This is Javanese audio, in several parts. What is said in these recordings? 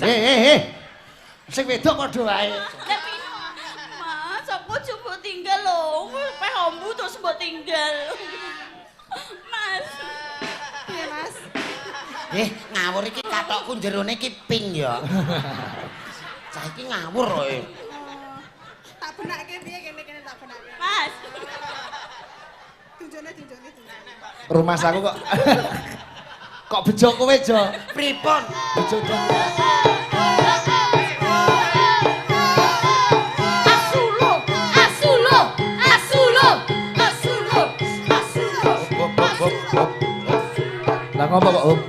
Eh. Sing wedok padha wae. Mas, aku coba tinggal lho. Peh ombu terus mbok tinggal. Mas. Piye, Mas? Ngawur iki katokku jerone iki pink ya. Cah iki ngawur kok. Tak benake piye kene-kene tak benake. Mas. Tunjukne. Rumah saku kok. Kok bejo kowe, Jo? Pripun? Bejo to. Asulo, asulo, asulo, asulo, asulo. Hop hop hop. Lah ngopo kok, Om?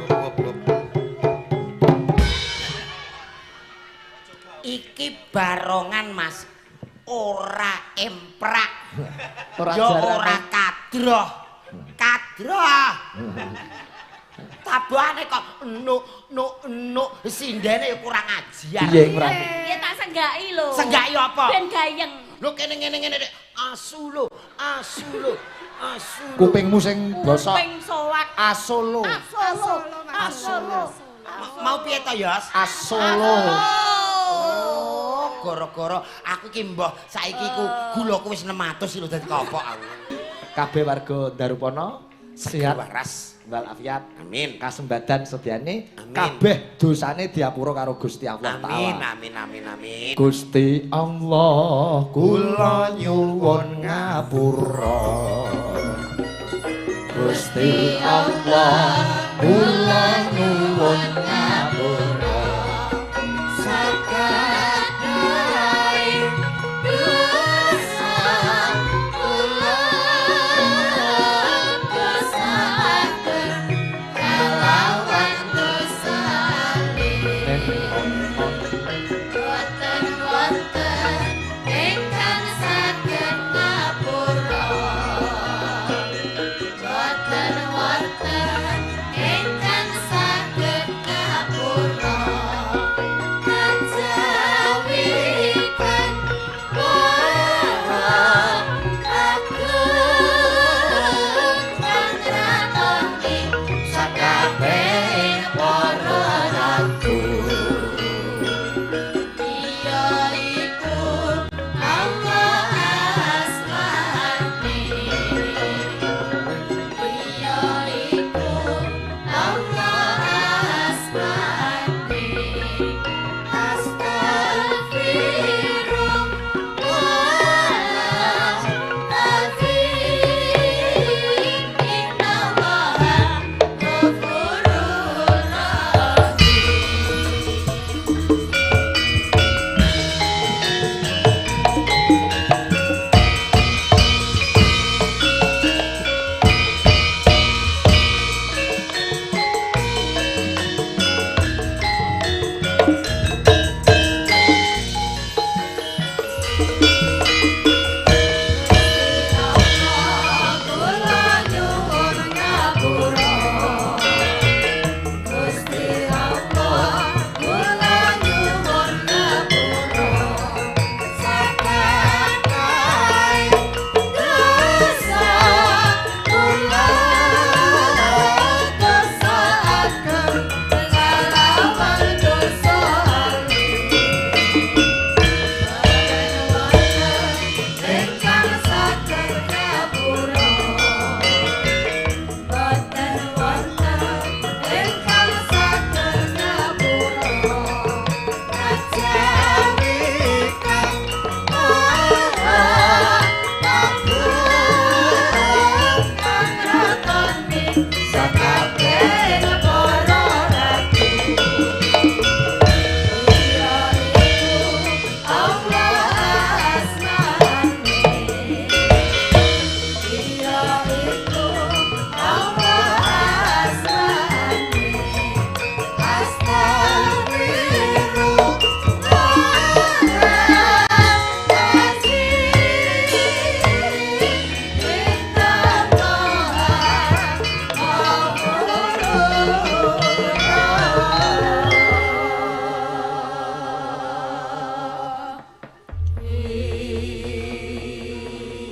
Iki barongan, Mas. Ora emprak. Ora Ya jaran. ora kadroh. Kadroh. Tabuhane kok nuk nuk nuk sindene ya kurang ajar. Piye kurang? Ya tak senggaki lho. Senggaki apa? Ben gayeng. Lho kene ngene ngene Dek. Asu lho, asu lho, asu lho. Kupingmu sing bosok. Kuping soak. Asolo. Asolo, Mas. asolo. Mau piye to, Yos? Asolo. Oh, gara-gara aku ki mbah saiki ku gulaku wis 600 lho dadi kopok aku. Kabeh warga Darupono sehat waras. Walafiat. Amin. Kasembadan sediane Amin. kabeh dosane diapura karo Gusti Allah Amin, Taala. amin, amin, amin. Gusti Allah kula nyuwun ngapura. Gusti Allah kula nyuwun ngapura.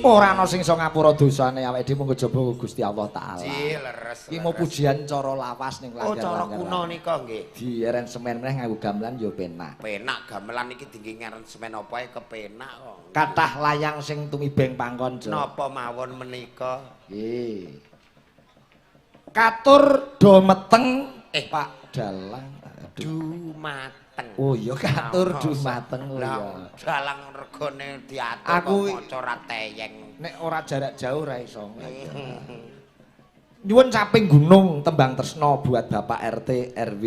Ora ana sing iso ngapura dosane awake dhewe mung kejaba Gusti Allah Taala. Nggih, leres. Iki mau pujian cara lawas ning Oh, cara kuno nika nggih. Diaransemen meneh nganggo gamelan ya penak. Penak gamelan iki dingge ngaransemen apa ae kepenak kok. Kathah layang sing tumibeng pangkon, Jo. Napa mawon menika? Nggih. Katur do meteng Pak Dalang. Dumateng. Oh iya, katur dumateng. Oh iya. Dalang regane diatur aku maca ra teyeng. Nek ora jarak jauh ra iso. Nyuwun caping gunung tembang tresno buat Bapak RT RW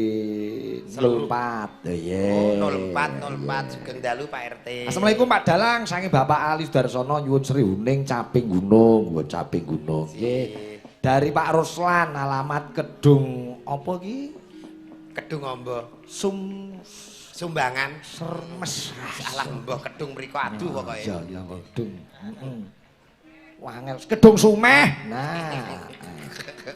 04. Oh iya. Oh 04 04 sugeng dalu Pak RT. Assalamualaikum Pak Dalang, saking Bapak Ali Sudarsono nyuwun Sri Huning caping gunung, nggo caping gunung. Nggih. Dari Pak Ruslan alamat Kedung apa iki? Kedung Ombo. Sumbangan Sermes. Alah mbah Kedung mriko aduh pokoke. Iya, iya Kedung. Heeh. Wah angel Kedung Sumeh. Nah.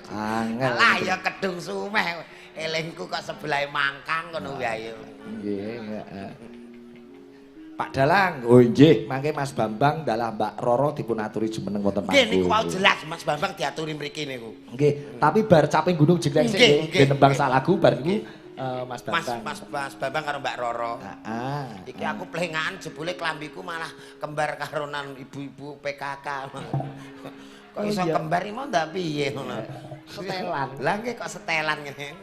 Angel. Alah ya Kedung Sumeh. Elingku kok sebelahe Mangkang ngono wae. Nggih, heeh. Pak Dalang, oh nggih, mangke Mas Bambang dalah Mbak Roro dipun aturi jumeneng wonten panggung. Nggih niku wau jelas Mas Bambang diaturi mriki niku. Nggih, tapi bar caping gunung jeglek sik nggih nembang sak lagu bar niku Mas Bambang. Mas Bambang karo Mbak Roro. Heeh. Iki aku plengakan jebule klambiku malah kembar karonan ibu-ibu PKK. Kok iso kembar iki mau ndak piye ngono. Setelan. Lah nggih kok setelan ngene.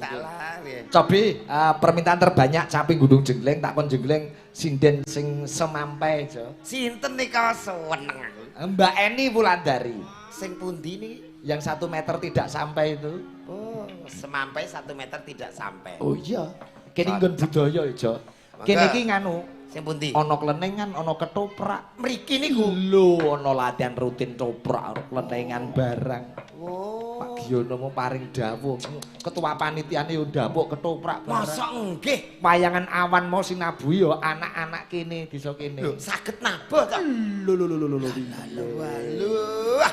Salah piye. Cobi permintaan terbanyak caping gunung jengleng tak kon jengleng sinden sing semampai Jo. Sinten nika seneng aku. Mbak Eni Wulandari. Sing pundi niki? Yang 1 meter tidak sampai itu. Oh, semampai 1 meter tidak sampai. Oh iya. Kene nggon budaya Jo. Kene iki nganu sing pundi? Ana klenengan, ana ketoprak. Mriki niku lho ana latihan rutin toprak, klenengan barang. Oh. Pak Giyono mau paring dawuh. Ketua panitiane yo ndapuk ketoprak barang. Mosok nggih? Wayangan awan mau sinabuhi yo anak-anak kene desa kene. Lho, saged nabuh to? Lho lho lho lho lho. Lho.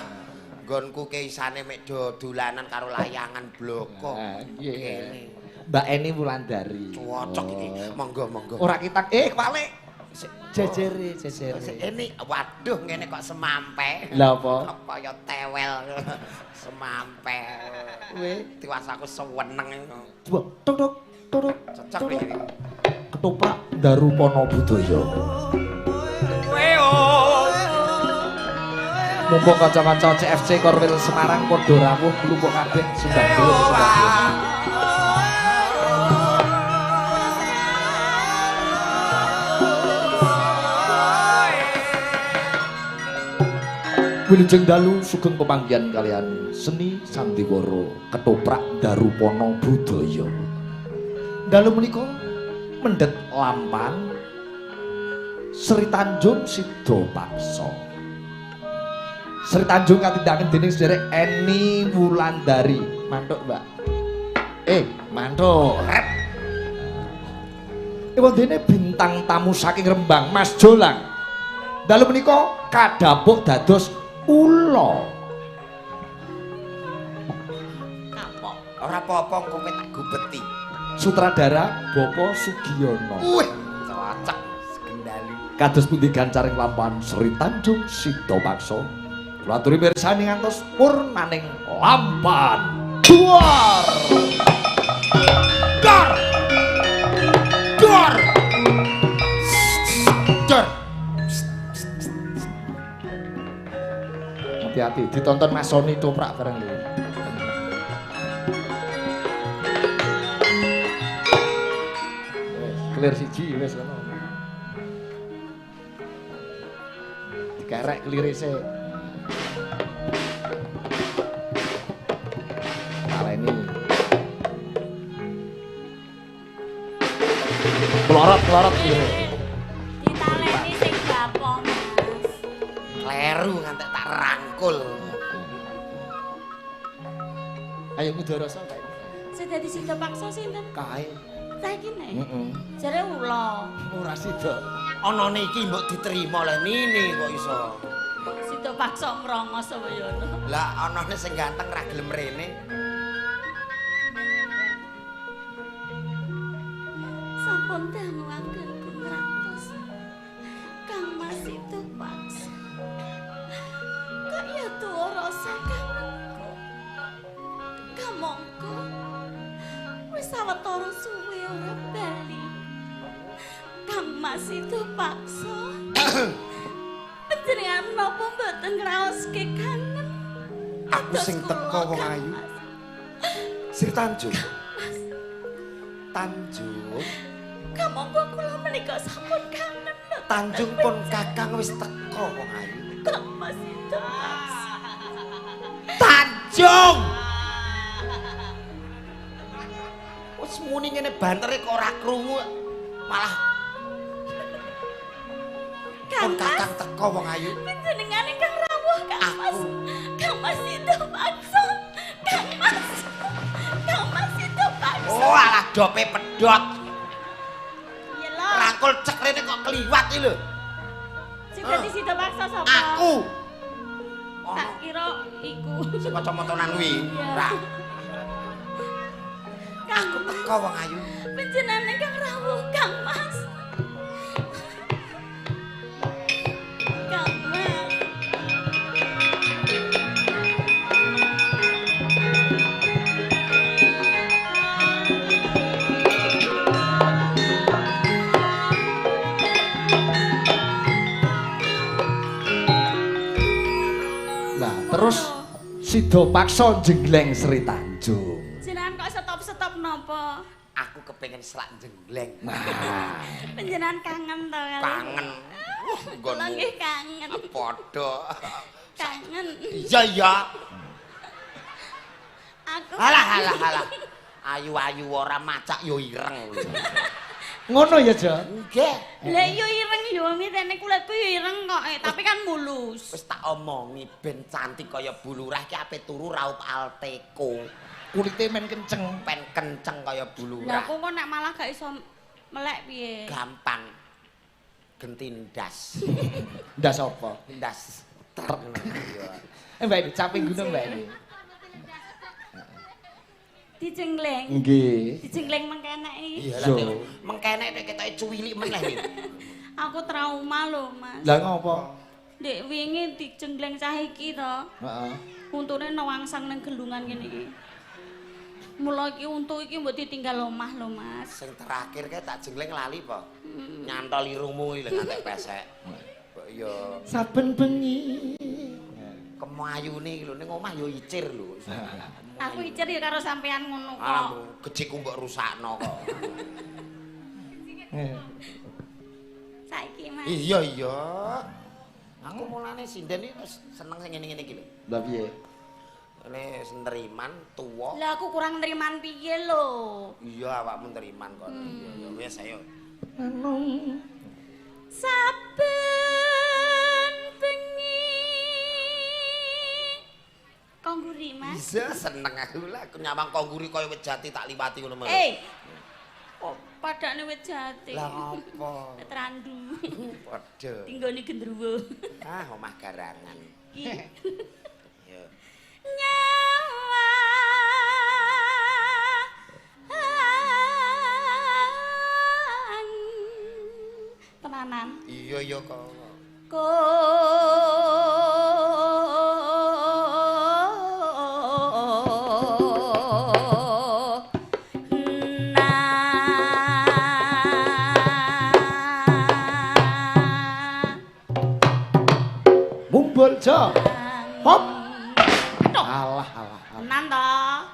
Nggonku keisane mek do dolanan karo layangan bloko. Nggih. Mbak Eni Wulandari. Cocok iki. Monggo monggo. Ora kita kwalik. Jejere, jejere. Ini waduh ngene kok semampe. Lah apa? Kaya tewel. Semampe. Kowe tiwas aku seneng. Tuk tuk tuk. Cocok iki. Ketoprak Darupana Budaya. Mumpung kanca-kanca CFC Korwil Semarang padha rawuh klumpuk kabeh sembah nuwun sembah nuwun. Wilujeng dalu sugeng pepanggihan kalian seni sandiwara ketoprak Darupana Budaya. Dalu menika mendhet lampan Sri Tanjung Sida Paksa. Sri Tanjung katindakaken dening sederek Eni Wulandari. Mantuk, Mbak. Mantuk. Rep. Ewondene bintang tamu saking Rembang, Mas Jolang. Dalu menika kadhapuk dados ula. Kapok. Ora apa-apa kowe tak gubeti. Sutradara Bapak Sugiyono. Wih, cocok segendalu. Kados pundi gancaring lampahan Sri Tanjung Sida Paksa. Kula aturi mirsani ngantos purnaning lampahan. Duar. Dor. Dor. Dor. Hati-hati, ditonton Mas Sony toprak bareng lho. Wes, clear siji wis ngono. Dikerek klire sik. Taleni. Pelorot-pelorot klire. Ditaleni sing bapo, Mas. Kleru ngantek tak rangkul. Ayo kudu rasa kae. Sing dadi Sida Paksa sinten? Kae. Saiki nek. Heeh. Jare ula. Ora sida. Anane iki mbok diterima oleh Nini kok iso. Sida Paksa mrongos apa ya ono. Lah anane sing ganteng ra gelem rene. Sampun dangu anggenku ngrantos. Kang Mas Sida Paksa. Mas itu paksa. Panjenengan napa mboten ngraoske kangen? Aku sing teko wong ayu. Sri Tanjung. Tanjung. Kamangka kula menika sampun kangen. Tanjung pun kakang wis teko wong ayu. Kang Mas itu paksa. Tanjung. Wis muni ngene bantere kok ora krungu malah Kang pun kakang teko wong ayu. Panjenengan ingkang rawuh Kang Mas. Kang Mas itu paksa. Kang Mas. Kang Mas itu paksa. Oh alah dope pedhot. Iya lho. Rangkul cek rene kok kliwat iki lho. Sing dadi sida paksa sapa? Aku. Tak kira iku. Sing kacamatanan kuwi. Ora. Kang Aku teko wong ayu. Panjenengan ingkang rawuh Kang Mas. Kang Mas. Lah terus sida paksa jengleng Sri Tanjung. Jenengan kok stop-stop napa? Aku kepengen selak jengleng. Nah, Panjenengan kangen to kali? Kangen. Wah, Kula nggonmu. nggih kangen. Padha. Kangen. Iya iya. Aku Alah alah alah. Ayu-ayu ora macak yo ireng. ngono ya, Jo. Nggih. Lah yo ireng yo mitene kulitku yo ireng kok, tapi kan mulus. Wis tak omongi ben cantik kaya bulurah iki ape turu raup Alteco. Kulite men kenceng. Pen kenceng kaya Lah bulurah. aku kok nek malah gak iso melek piye? Gampang. Genti ndas. Ndas apa? Ndas. Trek. Iya. Mbak ini caping gunung Mbak ini. Dijengleng. Nggih. Dijengleng mengkenek iki. Iya lah mengkenek nek ketoke cuwilik meneh iki. Aku trauma lho, Mas. Lah ngopo? Dek wingi dijengleng cah iki to. Heeh. Untune newangsang nang gelungan ngene iki. Mula iki untu iki mbok ditinggal omah lho, Mas. Sing terakhir kae tak jengleng lali apa? Nyantol irungmu iki lho ngantek pesek. Mbok yo Saben bengi. kemayune iki lho ning omah yo icir lho. Aku icir ya karo sampean ngono kok. Alah gejiku mbok rusakno kok. Saiki, Mas. Iya iya. Aku mulane sinden iki wis seneng sing ngene-ngene iki lho. Lah piye? Ini senteriman tuwa. Lah aku kurang neriman piye lho. Iya awakmu neriman kok. Iya iya wis ayo. Saben bengi. Kongguri, Mas. Bisa seneng aku lah aku nyawang kongguri kaya wit jati tak liwati ngono mah. Eh. Kok padane wit jati. Lah apa? Wit randu. Padha. Tinggone gendruwo. Ah omah garangan. Iki. Yo. Nyawa. Tenanan. Iya iya kok. Ko Mumbul, Jo. Hop. Alah alah. Alah. Tenan to.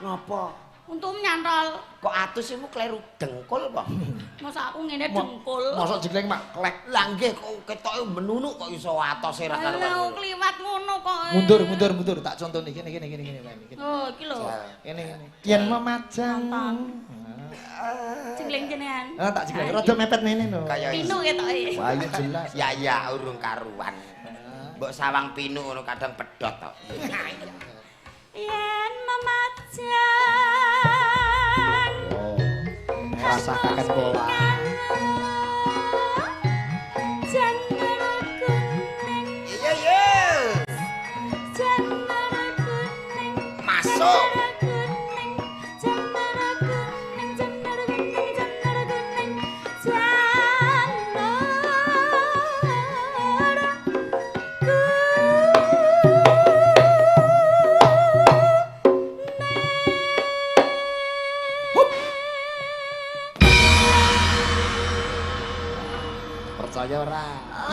Ngopo? Untung nyantol. Kok atus imu kleru dengkul apa? Masa aku ngene dengkul. Mosok jengleng mak klek. Lah nggih kok ketoke menunuk kok iso atose ra Lah karuan. kliwat ngono kok. Mundur mundur mundur tak contone kene kene kene kene kene. Oh, iki lho. Kene kene. Yen memajang. Jengleng jenengan. Ah tak jengleng rada mepet ngene lho. Kaya Pinu ketoke. Wah, iya jelas. Ya ya urung karuan. Mbok sawang pinu ngono kadang pedhot tok. Yen memajang Oh. Rasa kaken pola. Janur kuning, Iya iya. janur kuning, Masuk. janur kuning, janur kuning, janur kuning, janur kuning, janur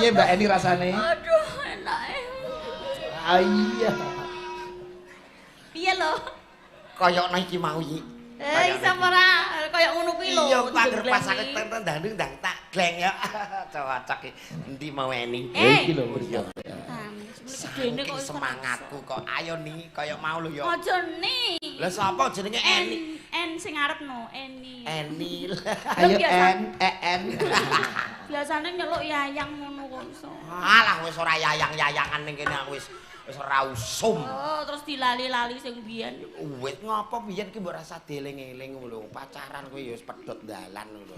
Piye Mbak Eni rasane? Aduh, enak. Ah iya. Piye lho? Koyokno iki mau iki. Eh, iso ora koyo ngono kuwi lho. Iya, pager pas aku teng dandung ndang tak gleng ya. Cocok iki. Endi mau Eni? Iki lho iya. Gedene kok semangatku kok ayo nih kaya mau lho ya. Aja nih. Lah sapa jenenge Eni? N sing arep no, Eni. Eni. Ayo N E N. Biasane nyeluk yayang ngono kok iso. Alah wis ora yayang-yayangan ning kene aku wis ora usum. Oh, terus dilali-lali sing biyen. Wis ngopo biyen ki mbok rasa dieling-eling lho, pacaran kowe ya wis pedhot dalan lho.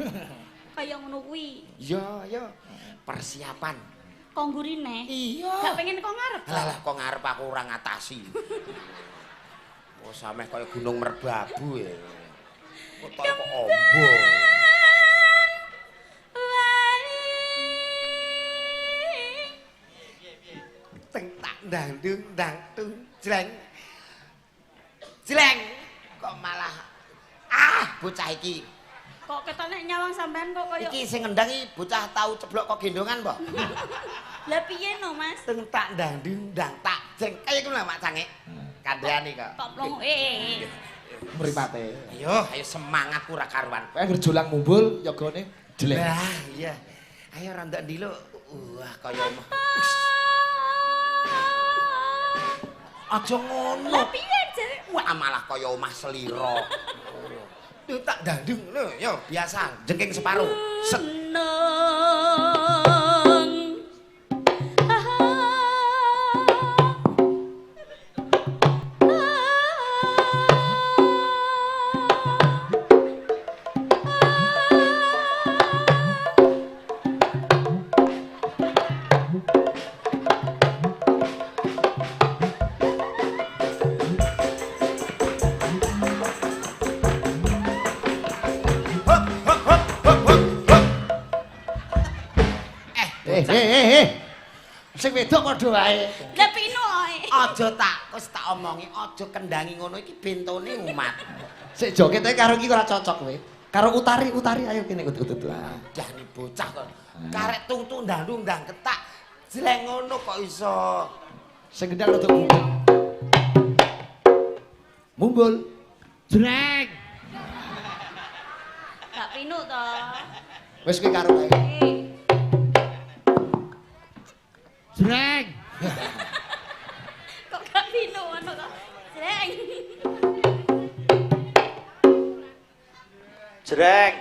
Kaya ngono kuwi. Iya, iya. Persiapan. Kok nggurine? Iya. Gak pengen kok ngarep. Lah lah kok ngarep aku ora ngatasi. Oh, sameh kaya Gunung Merbabu ya. Kok kok ombo. Teng tak ndang-dung ndang tung jleng. Jleng kok malah ah bocah iki. Kok ketone nyawang sampean kok kaya iki sing ngendang iki bocah tau ceblok kok gendongan po. Lah piye no, Mas? Teng tak ndang-dung ndang tak jeng. Kaya kuwi lho Mak Cangik. Kandhane kok. Kok plongo mripate. Ayo, ayo semangatku ora karuan. Kowe anggere jolang mumbul yogane jelek. Lah iya. Ayo randok ndiluk. Wah kaya aja ngono. Lah piye jare? Wah malah kaya omah selira. Duh tak dandung lho, yo biasa jengking separo. Set. Sing wedok padha wae. Lah pino ae. Aja tak wis tak omongi, aja kendangi ngono iki bentone umat. Sik joget ae karo iki ora cocok kowe. Karo Utari, Utari ayo kene utut-utut. Lah ni bocah kok. Karek tungtung ndang ndang ketak jleng ngono kok iso. Sing gendang rada mumbul. Mumbul. Jreng. Gak pino to. Wis kowe karo kae. Jreng. Kok gak pino ngono kok. Jreng. Jreng.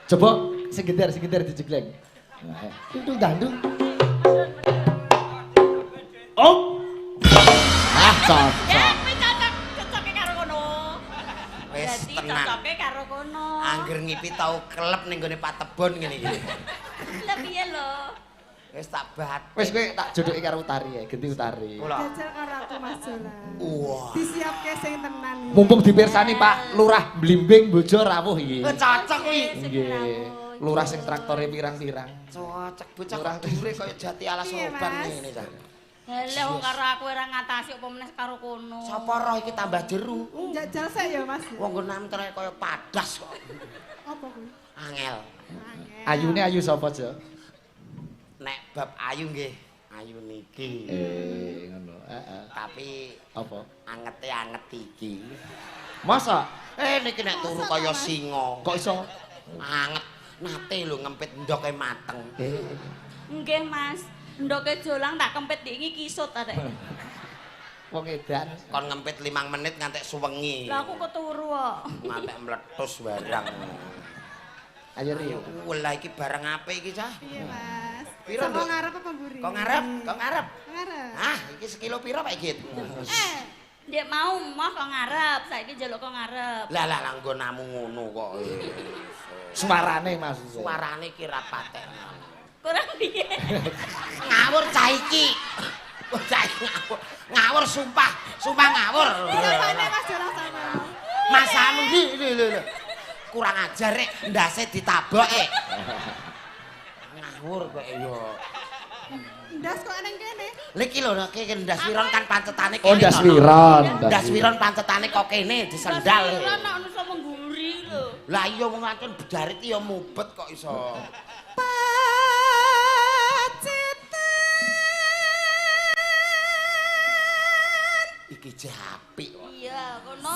Coba sing gender dijegleng. Dung dandung. Oh. Ah, cocok. Ya, kuwi cocok, cocoke karo kono. Wis tenan. Cocoke karo kono. Angger ngipi tau kelep ning gone patebon ngene iki. Lah piye lho? Wis tak bat. Wis kowe tak jodoke karo Utari ya, ganti Utari. Jajal karo aku Mas Jolang. Wah. Disiapke sing tenan. Mumpung dipirsani Pak Lurah Blimbing bojo rawuh iki. Cocok kuwi. Nggih. Lurah sing traktore pirang-pirang. Cocok bocah dure kaya jati alas oban ngene ta. Halah wong karo aku ora ngatasi apa meneh karo kono. Sapa roh iki tambah jeru. Jajal sik ya Mas. Wong nggon namtre kaya padas kok. Apa kuwi? Angel. Ayune ayu sapa, Jo? Nek bab ayu nggih, ayu niki. Ngono. Heeh. Tapi apa? Angete anget iki. Masa? Niki nek turu kaya singa. Kok iso? Anget. Nate lho ngempit ndoke mateng. Nggih, Mas. Ndoke jolang tak kempit iki kisut arek. Wong edan. Kon ngempit 5 menit ngantek suwengi. Lah aku keturu kok. Ngantek mletus barang. Ayo Rio. Wah, iki barang apik iki, Cah. Iya, Mas. Piro, Kok ngarep apa mburi? Kok ngarep? Kok ngarep? Ngarep. Hah, iki sekilo piro Pak Git? Ndek mau moh kok ngarep, saiki njaluk kok ngarep. Lah lah lah nggonamu ngono kok. Suarane Mas. Suarane iki ra patek. Kurang piye? Ngawur cah iki. Cah ngawur. Ngawur sumpah, sumpah ngawur. Disapane Mas Jolang sama. Mas anu iki lho lho. Kurang ajar rek, ndase ditabok e. Ngawur kok ya. Ndas kok nang kene. Lha iki lho nek ndas wiron kan pancetane kene. Oh, ndas wiron. Ndas wiron pancetane kok kene disendal. Ndas wiron nek iso mengguri lho. Lah iya wong ancen bedarit ya mubet kok iso. Iki jeh apik kok. Iya, kono.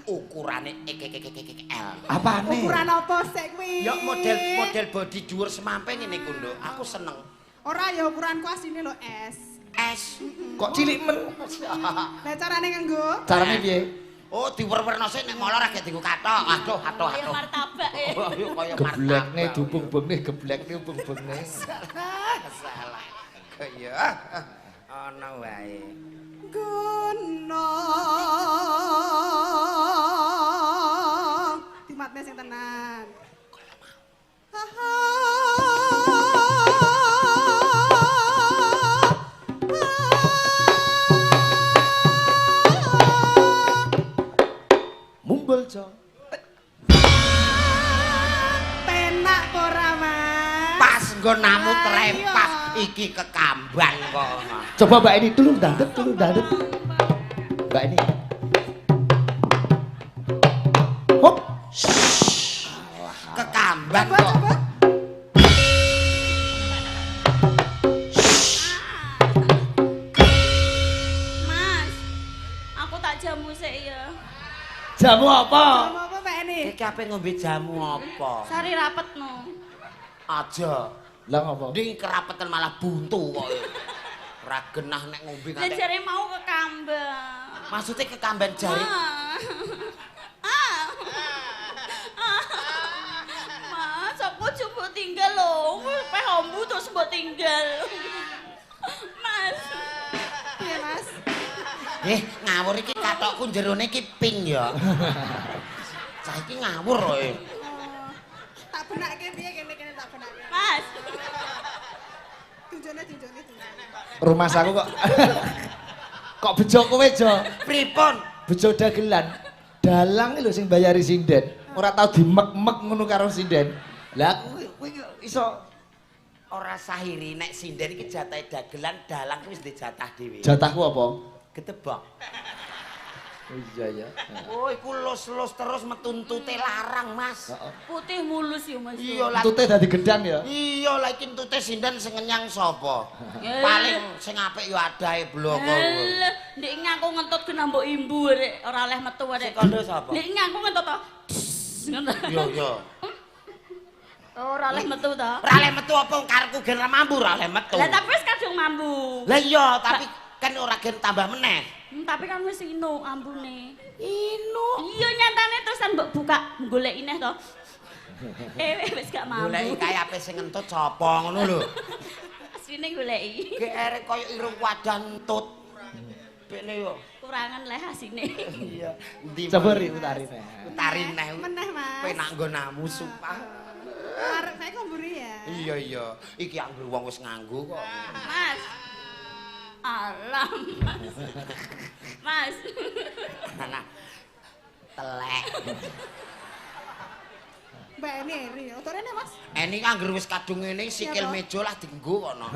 Ukurane XXXXL. Apane? Ukuran apa sik kuwi? Ya model body dhuwur semampe ngene iku, Nduk. Aku seneng. Ora ya ukuranku asline lho S. S. Kok cilik men? Lah carane nganggo? Carane piye? Oh, diwer-werno sik nek molor agek dienggo kathok. Aduh, aduh, Kaya aduh. martabak e. Kaya Geblekne dubung-bengne, geblekne ubung-bengne. Salah. Kaya ana wae. Gunung. Dimatne sing tenan. Mumbul, Jo. Penak ora, Mas? Pas nggonamu trempas iki kekamban kok. Coba Mbak ini tulung dandet, tulung dandet. Mbak ini. Hop. Kekamban Coba, kok. coba. Mas, aku tak jamu sik ya. Jamu apa? Jamu apa, Mbak Eni? Iki ape ngombe jamu apa? Sari rapet no. Aja. Lah ngopo? Nding kerapeten malah buntu kok. Ora genah nek ngombe Lah nganti. jare mau kekamban. Maksudnya kekamban jari. Ah. Ah. Mas, aku coba tinggal lho. Peh ombu terus mbok tinggal. Mas. Piye, Mas? Ngawur iki katokku jerone iki pink ya. Cah iki ngawur kok. Tak benake piye kene-kene tak benake. Mas. Tunjone, tunjone, tunjone. Rumah saku kok kok bejo kowe, Jo. Pripun? Bejo dagelan. Dalang lho sing bayari sinden. Ora tau dimek-mek ngono karo sinden. Lah kowe iso Ora sahiri nek sinden iki jatahe dagelan, dalang kuwi wis ndek jatah dhewe. Jatahku apa? Getebok. Oh iya ya. Oh, iku los-los terus metuntute larang, Mas. Putih mulus ya, Mas. Iya lah. Entute dadi gedang ya. Iya lah iki entute sinden sing ngenyang sapa? Paling sing apik ya adahe bloko. Alah, ndek ngaku ngentut kena mbok imbu rek, ora oleh metu rek. Sing kandha sapa? Ndek ngaku ngentut to. Ngono. Iya, iya. Ora oleh metu to. Ora oleh metu apa karepku gen ra mambu ora oleh metu. Lah tapi wis kadung mambu. Lah iya, tapi kan ora gen tambah meneh. Tapi kan wis ino ambune. Ino. Iya nyatane terusan mbok buka goleki neh to. Wis gak mambu. Goleki kae ape sing ngentut sapa ngono lho. Asline goleki. GR koyo irung wadah entut. Bene yo. Kurangan leh asine. Iya. Endi? Coba ri utari neh. Utari neh. Meneh, Mas. Penak nggonamu sumpah. Arep saya kok mburi ya. Iya iya, iki anggere wong wis nganggo kok. Mas. Alam, Mas. Mas. Nah, telek. Mbak Eni, Eri, otorene Mas. Eni anggere wis kadung ngene sikil meja lah dienggo kono.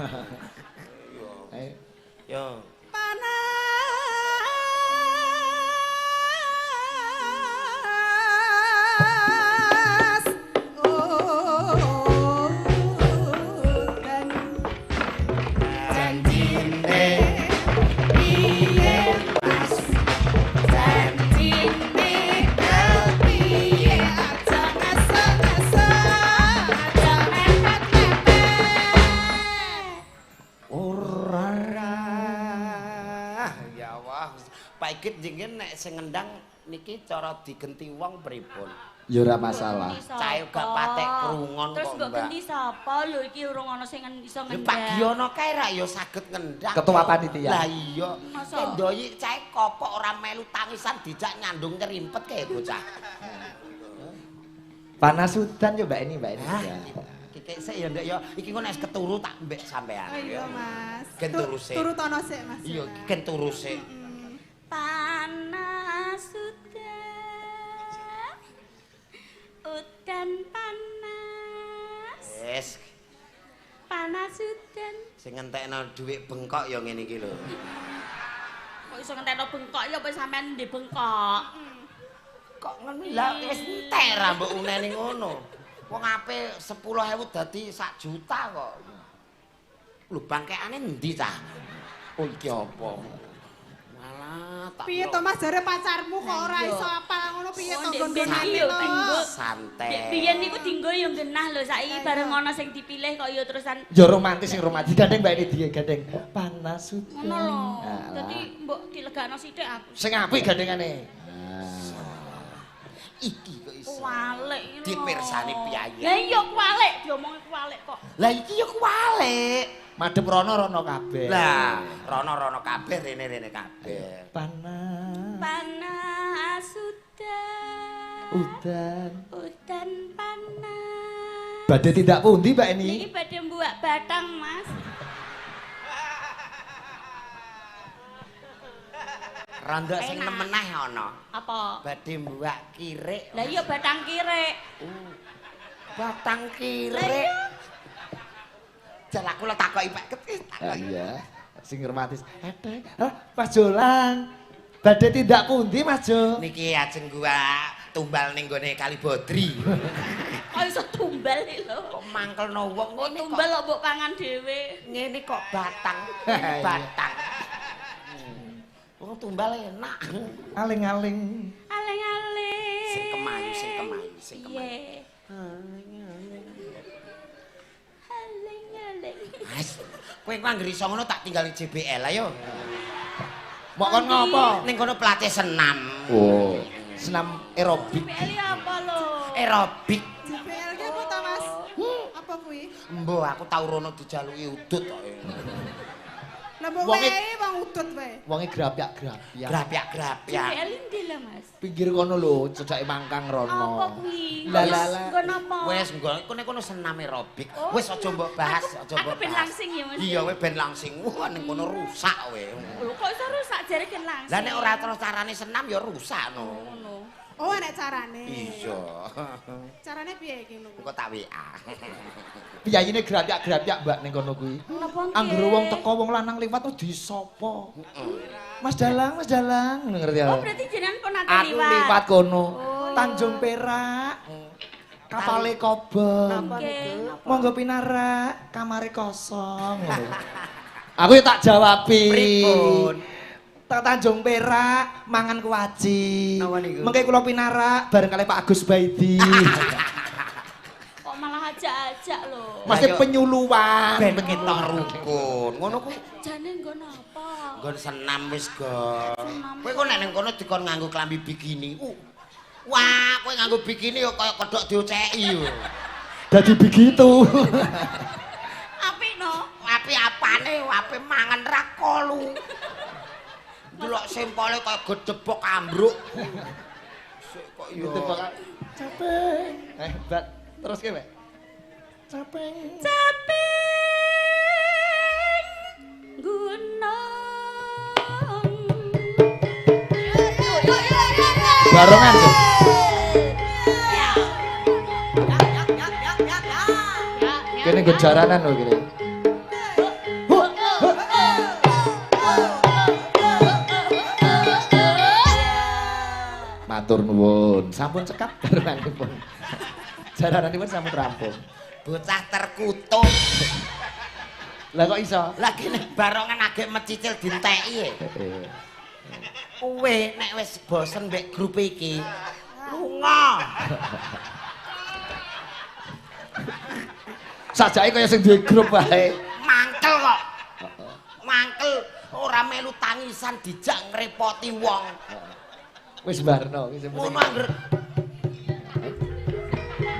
Ayo. Yo. Panas udan Janjine piye Mas, janjine piye aja ngesek-ngesek, aja mepet-mepet. Ora. Ya Allah. Pak Igit jengen nek sing ngendang niki cara digenti wong pripun? Ya ora masalah. Cahe gak patek krungon terus kok, mbok Mbak. genti sapa lho iki urung ana sing iso Lho ngendang. Pak Giono kae rak ya saged ngendang. Ketua panitia. Lah iya. Masa? Ndoyi cahe kopok ora melu tangisan dijak nyandung nyerimpet kae bocah. Panas udan yo Mbak Eni, Mbak Eni. Hah? Ya. Kikek sik ya ndek ya. Iki engko nek wis keturu tak mbek sampean. Oh iya Mas. Gen turu sik. Turu tono sik Mas. Iya, gen turu sik. Panas udan. Udan panas. Wis, Panas udan. sing ngentekno dhuwit bengkok ya ngene iki lho. Kok iso ngentekno bengkok ya apa sampean ndek bengkok? Kok ngono lah wis entek ra mbok uneni ngono. Wong ape 10.000 dadi 1 juta kok. Lho bangkekane endi cah? Oh iki apa? Malah tak Piye to Mas jare pacarmu kok ora iso apal ngono piye to gondonane to? Santai. Biyen niku dinggo ya genah lho, saiki bareng ana sing dipilih kok ya terusan ya romantis sing romantis. Gandeng Mbak ini gandeng panas udan. Ngono lho. Dadi mbok dilegakno sithik aku. Sing apik gandengane. Iki kok iso. Kuwalik iki lho. Dipirsani piyayi. Lah iya kuwalik, diomongi kuwalik kok. Lah iki ya kuwalik. Madhep rono-rono kabeh. Lah, rono-rono kabeh, rene-rene kabeh. Panas. Panas udan. Udan. Udan panas. Badhe tindak pundi Mbak ini? Niki badhe mbuak batang, Mas. Rondo sing nemeneh ana. Apa? Badhe mbuak kirik. Lah iya batang kirik. Batang kirik. Jal aku lho takoki Pak Ketis takoki. Iya, sing romantis. Edek. Hah, Mas Jolang. Badhe tindak pundi Mas Jo? Niki ajeng gua tumbal ning gone Kali Bodri. Kok iso tumbal iki lho? Kok mangkelno wong ngene kok. Tumbal kok mbok pangan dhewe. Ngene kok batang. Batang. Wong tumbal enak. Aling-aling. Aling-aling. Sing kemayu, sing kemayu, sing kemayu. Aling-aling. Aling-aling. Mas, kowe kok anggere iso ngono tak tinggal JBL ayo. Mok kon ngopo? Ning kono pelatih senam. Oh, senam aerobik. JBL apa lho? Aerobik. JBL ki apa ta Mas? Apa kuwi? Mbah, aku tau rono dijaluki udut kok. Lah mbok wae wong udut wae. Wonge grapyak-grapyak. Grapyak-grapyak. JBL endi lho, Mas? Pinggir kono lho, cedhake mangkang rono. Apa kuwi? Lah lah lah. Nggon apa? Wes nggon kono kono senam aerobik. Wes aja mbok bahas, aja mbok. Aku ben langsing ya, Mas. Iya, kowe ben langsing. Wah, ning kono rusak kowe. Lho kok iso rusak jare ben langsing. Lah nek ora terus carane senam ya rusak no. Ngono. Oh, enek carane. Iya. Carane piye iki lho? Engko tak WA. Piyayine grapyak-grapyak Mbak ning kono kuwi. Napa nggih? Anggere wong teko wong lanang liwat tuh disapa. Mas Dalang, Mas Dalang, ngerti ya? Oh, berarti jenengan pun nate Aku liwat. liwat kono. Oh. Tanjung Perak. Kapale kobong. Nggih. Monggo pinarak, kamare kosong. Aku ya tak jawabi. Pripun? Tak Tanjung Perak mangan kuaci. Napa niku? Mengke kula pinarak bareng kalih Pak Agus Baidi. Kok malah ajak-ajak lho. Masih Ayo. penyuluan. Ben ketok rukun. Ngono ku Jane nggon apa? nggon senam wis, Go. Senam. Kowe kok nek ning kono dikon nganggo klambi bikini. Wah, kowe nganggo bikini yo kaya kodhok dioceki yo. Dadi begitu. Apik no. Api apane, api mangan ra kolu. Delok sempole kaya gedebok ambruk. Sik kok yo. Gedebok capek. Mbak, terus ke, Mbak? Capek. Caping gunung. Barongan, Cuk. Kene nggo jaranan lho kene. Matur nuwun. Sampun cekap baronganipun. Jarananipun sampun rampung. Bocah terkutuk. Lah kok iso? Lah kene barongan agek mecicil dinteki. Kowe nek wis bosen mbek grup iki, lunga. Sajake kaya sing duwe grup wae. Mangkel kok. Mangkel ora melu tangisan dijak ngrepoti wong. Wis barno wis penting. Ngono angger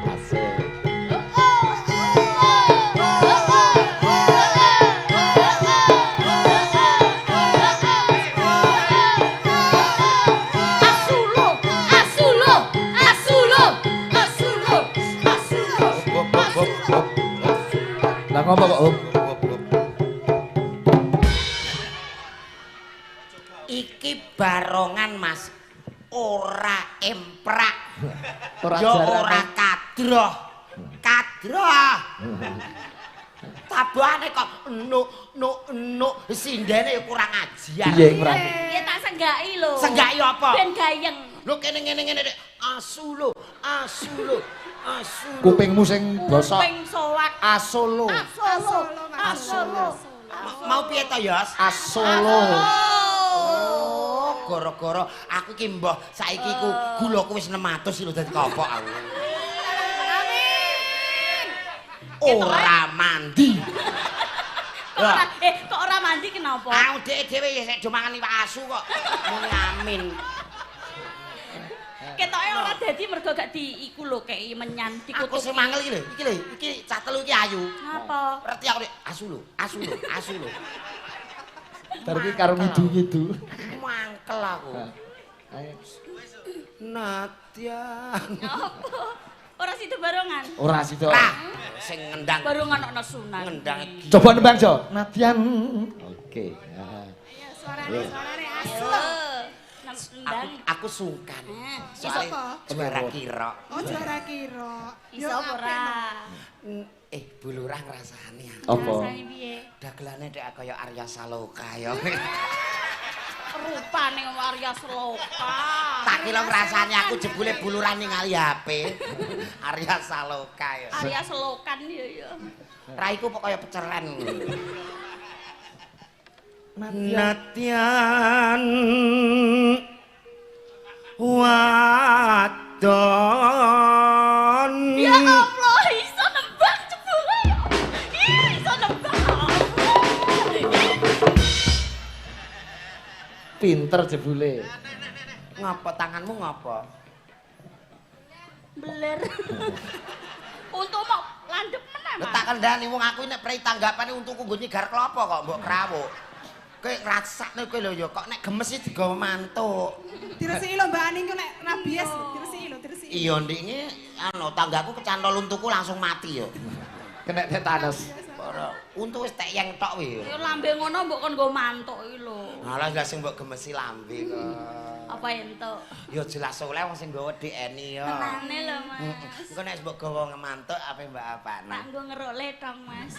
Asik. Asulo, asulo, asulo, asulo, asulo. Lah ngopo kok, Om? Iki barongan Mas ora emprak. Ora Ya jaranan. ora kadroh. Kadroh. Tabuhane kok nuk nuk nuk sindene ya kurang ajar. Piye kurang? Ya tak senggaki lho. Senggaki apa? Ben gayeng. Lho kene ngene ngene. Asulo, asulo, asulo. Kupingmu sing bosok. Kuping soak. Asolo. Asolo, Mas. Asolo. Mau piye to, Yos? Asolo. Oh, gara-gara aku iki mbah saiki ku gulaku wis 600 lho dadi kopok aku. Amin. Ora mandi. Kok ora mandi kenapa? Aku dhek dhewe ya sik do mangan iwak asu kok. Muni amin. Ketoke ora dadi mergo gak di iku lho kei menyan dikutuk. Aku sing mangel iki lho, iki lho, iki cah telu iki ayu. Apa? Ngerti aku nek asu lho, asu lho, asu lho. Bar iki karo ngidu-ngidu. Mangkel aku. Ayo. Nadyan. Apa? Ora sido barongan. Ora sido. Lah, sing ngendang. Barongan ono nesunan. Ngendang. Coba nembang, Jo. Nadyan. Oke. Ayo suarane, suarane asu. Aku sungkan. Soale juara kira. Oh, juara kira. Iso ora? Bu Lurah ngrasani aku. Apa? Ngrasani piye? Dagelane dek kaya Arya Saloka ya. Rupane Arya Saloka. Tak kira ngrasani aku jebule Bu Lurah ningali HP. Arya Saloka ya. Arya Selokan ya ya. Raiku kok kaya peceren. Nadyan wadon. Ya Allah, iso nembang jebule. Ih, iso nembang. Pinter jebule. Ngapa tanganmu ngapa? Beler. Untung mau landhep meneh, Mas. Tak kendhani wong aku nek prei tanggapane untuku nggo nyigar klopo kok mbok krawuk. Kowe ngrasakne kowe lho ya kok nek gemes iki digawa mantuk. Diresiki lho Mbak Aning ku nek rabies diresiki lho, diresiki. Iya ndikne anu tanggaku kecantol untuku langsung mati ya. Kena tetanus. Ora, untu wis tek yeng tok kuwi. Ya lambe ngono mbok kon nggo mantuk iki lho. Alah lah sing mbok gemesi lambe kok. Apa entuk? Ya jelas oleh wong sing nggawa DNI ya. Tenane lho, Mas. Engko nek mbok gawa ngemantuk ape mbok apakne? Tak nggo ngeruk letong, Mas.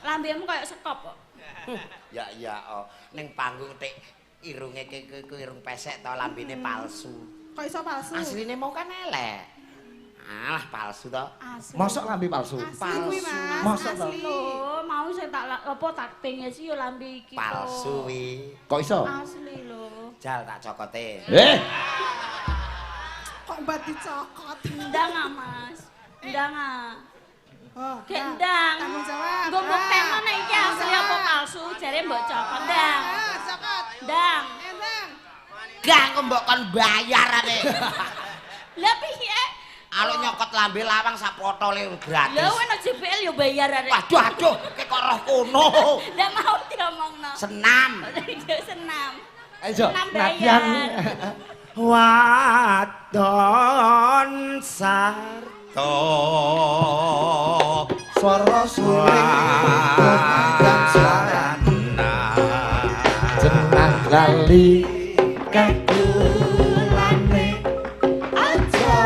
Lambemu koyo sekop kok. Ya iya oh, ning panggung tik irunge ku irung pesek to lambene palsu. Kok iso palsu? Asline mau kan elek. Alah palsu to. Mosok lambe palsu. Palsu. Mosok to. Lho, mau sing tak apa tak pengesi yo lambe iki. Palsu wi. Kok iso? Asli lho. Jal tak cokote. Eh. Kok mbak dicokot? Ndang ah, Mas. Ndang ah. Oh, gendang. Tanggung jawab. Nggo mbuktekno nek iki asli apa palsu, jare mbok cokot ndang. Cokot. Ndang. Ndang. Gak kok mbok kon bayar ane. Lah piye? Aluk nyokot lambe lawang sak potole gratis. Lah ono JBL yo bayar arek. Waduh aduh, ki kok roh kono. Ndak mau diomongno. Senam. Senam. Ayo, Senam bayar. Wadon sarto swara suling kang sarana jenang lali kakulane aja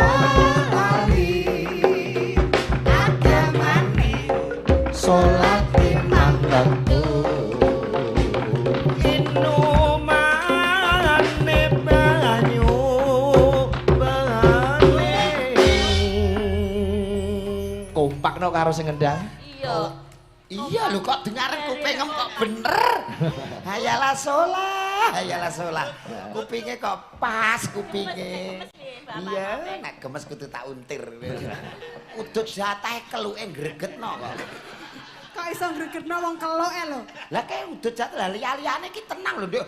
lali agamane salat limang wektu inumane banyu bening. Kompakno karo sing ngendang. Iya. Iya lho kok dengaren kupingem kok bener. Hayalah solah, hayalah solah. Kupinge kok pas kupinge. Iya, nek gemes kudu tak untir. Udut jatahe keluke gregetno kok. Kok iso gregetno wong keluke lho. Lah kae udut jatah lah liya-liyane iki tenang lho, Nduk.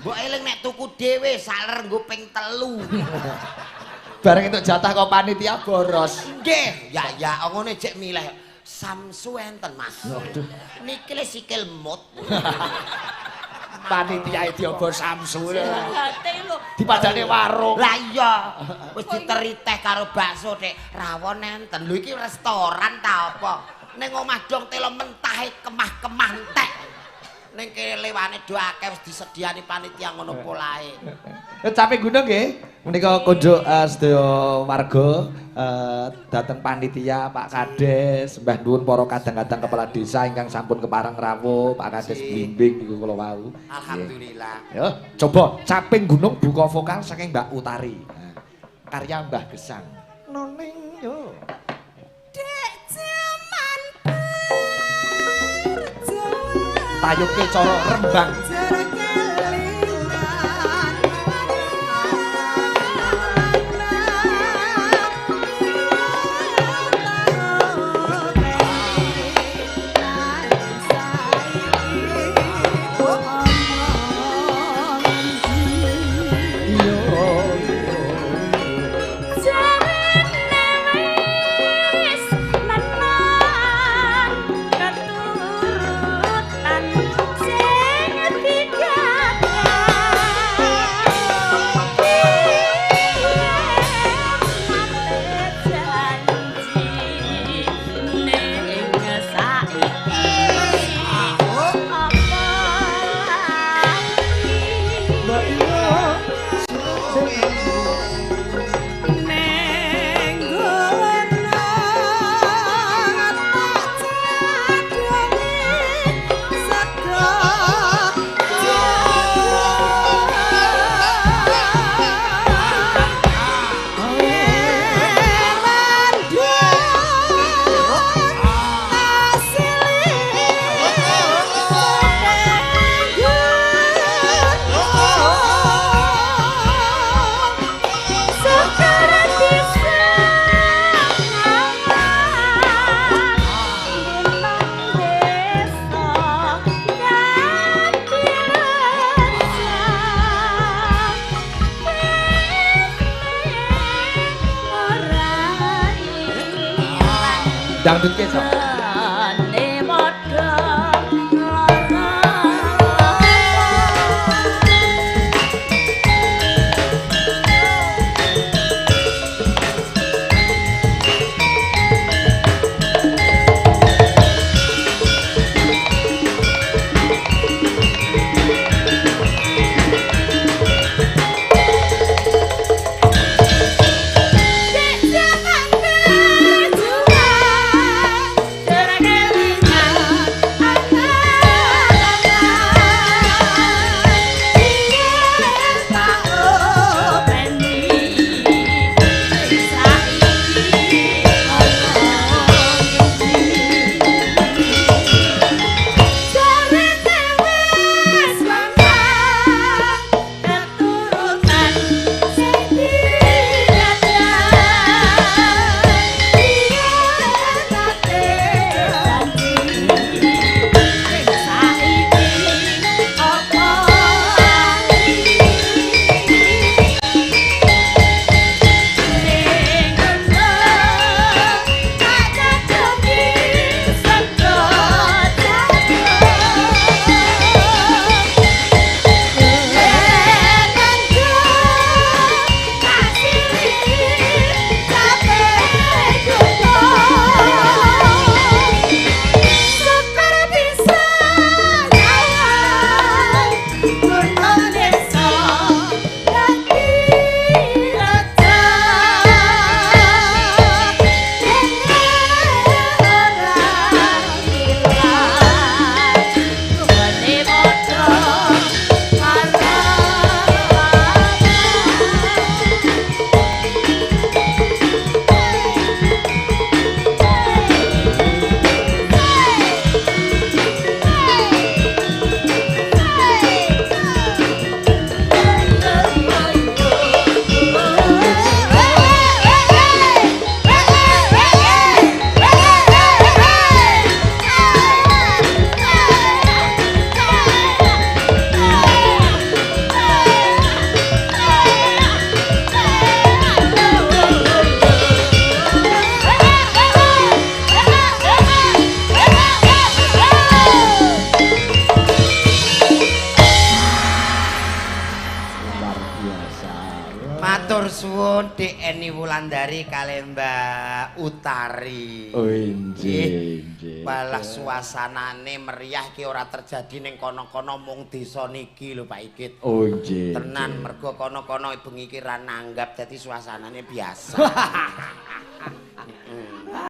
Mbok eling nek tuku dhewe saler nggo ping 3. Bareng entuk jatah kok panitia boros. Nggih, ya ya ngene jek milih Samsu enten, Mas. Waduh. Niki le sikil mut. Panitia diobo Samsu. Jahate lho. Dipadane warung. Lah iya, wis diteri teh karo bakso Dik. Rawon enten. Lho iki restoran ta apa? Ning omah dong telo mentahe kemah-kemah entek. Ning kene lewane do akeh wis disediani panitia ngono polahe. Caping gunung nggih. Menika kunjuk sedaya warga dhateng panitia Pak Kades, sembah nuwun para kadang-kadang kepala desa ingkang sampun kepareng rawuh, Pak Kades Blimbing niku kula wau. Alhamdulillah. Yo, coba Caping Gunung buka vokal saking Mbak Utari. Nah, karya Mbah Gesang. Noning yo. Dek jaman perjuangan. Tayuke cara Rembang. Dangdut ke to. Matur suwun Dik Eni Wulandari kalih Mbak Utari. Oh, injih, injih. Balah suasanane meriah ki ora terjadi ning kono-kono mung desa niki lho Pak Ikit. Oh, injih. Tenan mergo kono-kono bengi iki ra nanggap dadi suasanane biasa.